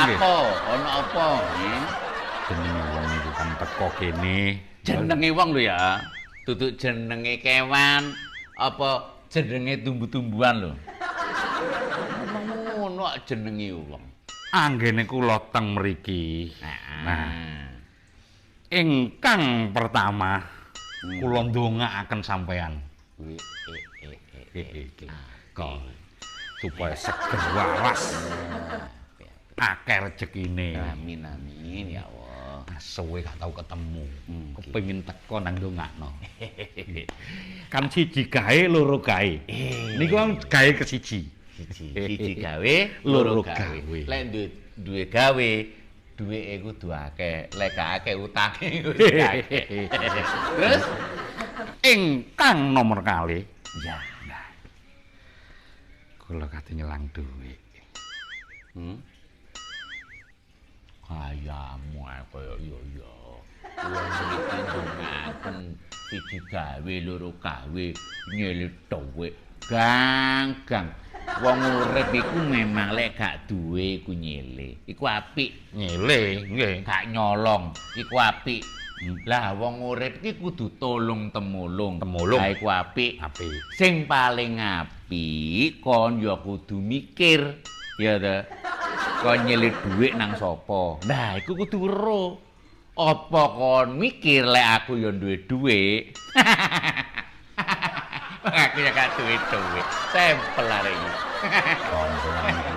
Nggih. Lapo? Ana apa? Jenenge wong iku kan teko kene. Jenenge wong lho ya. Duduk jenenge kewan apa jenenge tumbuh-tumbuhan lho. Ngomong ngono kok jenenge wong. Anggene kula teng mriki. Nah, ingkang pertama kula ndongaaken sampean. Kok supaya seger waras. Akeh rezekine. Amin amin ya Allah. Suwe gak tau ketemu. Kepengin teko nang ndongakno. Kan siji gawe loro gawe. Niku kan gawe kesiji. Siji, siji gawe, loro loro gawe. Gawe. Lek duwe duwe gawe, duweke kudu akeh. Lek gak akeh utange kudu akeh. Terus ingkang nomor kalih, ya. Kula kate nyelang dhuwit. Kayamu ae kaya iya iya. Wong mriki ndongaaken siji gawe loro gawe nyelih dhuwit. Gang gang. Wong urip iku memang lek gak duwe iku nyelih. Iku apik. Nyelih, nggih. Gak nyolong, iku apik. Lah wong urip iki kudu tolong temulung. Temulung. Lah iku apik. Apik. Sing paling apik kon ya kudu mikir, ya ta. Kon nyelih dhuwit nang sapa? Nah, iku kudu weruh. Apa kon mikir lek aku ya duwe dhuwit? Aku ya gak duwe dhuwit. Sampel arek iki. Sampeyan iki